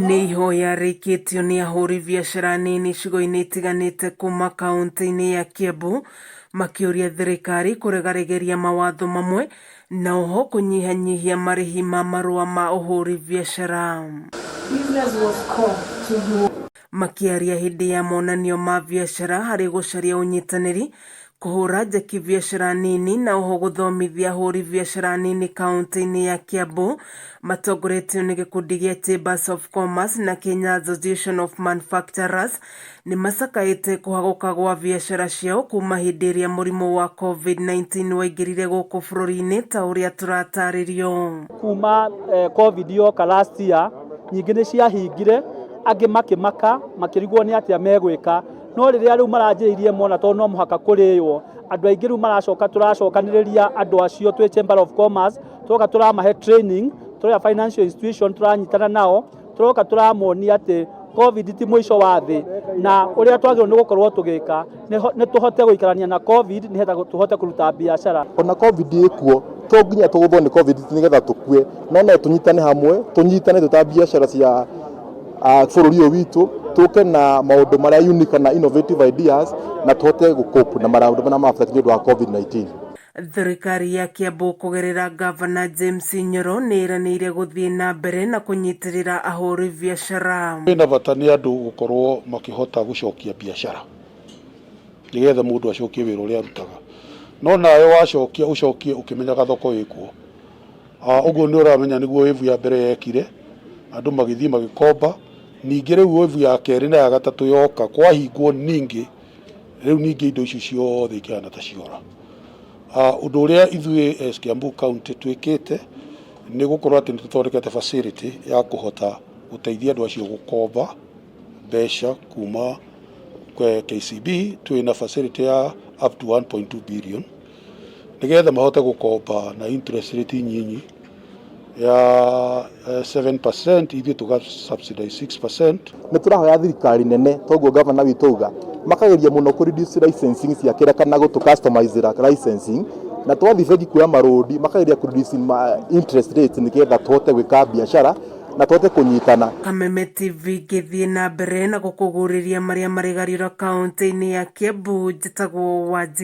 Nĩ ihoya rĩikĩtio nĩ ahũri biacara nini icigo-inĩ itiganĩte kuma kaunti-inĩ ya Kiambu makĩũria thirikari kũregaregeria mawatho mamwe na oho kũnyihanyihia marĩhi ma marũa ma ũhũri biacara. Makĩaria hĩndĩ ya monanio ma biacara harĩ gũcaria ũnyitanĩri, kũhũra njeki biacara nini na oho gũthomithia ahũri biacara nini kaunti-inĩ ya Kiambu matongoretio nĩ gĩkundi gĩa Chambers of Commerce na Kenya Association of Manufacturers nĩ macakaĩte kũhagũka gwa biacara ciao kuma hĩndĩ ĩrĩa mũrimũ wa COVID-19 waingĩrire gũkũ bũrũri-inĩ ta ũrĩa tũratarĩrio. Kuma COVID yoka last year, nyingĩ nĩ ciahingire, angĩ makĩmaka, makĩrigwo nĩ atĩa megwĩka. No rĩrĩa rĩu maranjĩrĩirie mona tondũ no mũhaka kũrĩo, andũ aingĩ rĩu maracoka. Tũracokanĩrĩria andũ acio twĩ Chamber of Commerce, tũroka tũramahe training, tũroya financial institution tũranyitana nao, tũroka tũramonia atĩ COVID ti mũico wa thĩ na ũrĩa twagĩrĩirwo nĩ gũkorwo tũgĩka nĩ tũhote gũikarania na COVID nĩgetha tũhote kũruta biacara. Ona COVID ĩkuo, to nginya tũgũthwo nĩ COVID nĩgetha tũkue, no no tũnyitane hamwe, tũnyitane twĩ ta biacara cia bũrũri ũyũ witũ, tũke na maũndũ marĩa unique na innovative ideas na tũhote gũcope na maũndũ marĩa ma affect nĩ ũndũ wa COVID-19. Thirikari ya Kiambu kũgerera Gavana James Nyoro nĩ ĩranĩire gũthiĩ na mbere na kũnyitĩrĩra ahũri biacara. Kwĩna bata nĩ andũ gũkorwo makĩhota gũcokia biacara nĩgetha mũndũ acokie wĩra ũrĩa arutaga, no nawe wacokia ũcokie ũkĩmenyaga thoko ĩkuo. Ũguo nĩ ũramenya nĩguo wave ya mbere yekire, andũ magĩthiĩ magĩkomba. Ningĩ rĩu wave ya kerĩ na ya gatatũ yoka, kwahingwo ningĩ, rĩu ningĩ indo icio ciothe ikĩhana ta ciora. Ũndũ ũrĩa ithuĩ as Kiambu County twĩkĩte nĩ gũkorwo atĩ nĩ tũthondekete facility ya kũhota gũteithia andũ acio gũkomba mbeca kuma KCB. Twĩna facility ya up to 1.2 billion nĩgetha mahote gũkomba na interest rate nyinyi ya 7%, ithuĩ tũga subsidize 6%. Nĩ tũrahoya thirikari nene, toguo gavana witũ auga, makageria mũno kũ reduce licensing cia kĩrĩa kana gũtũ customizera licensing, na twathiĩ bengi kuoya marũni makageria kũ reduce interest rates nĩgetha tũhote gwĩka biacara na tũhote kũnyitana. Kameme TV ngĩthiĩ na mbere na gũkũgũrĩria marĩa marĩgariũra kaunti-inĩ ya Kiambu, njĩtagwo Wanjikũ.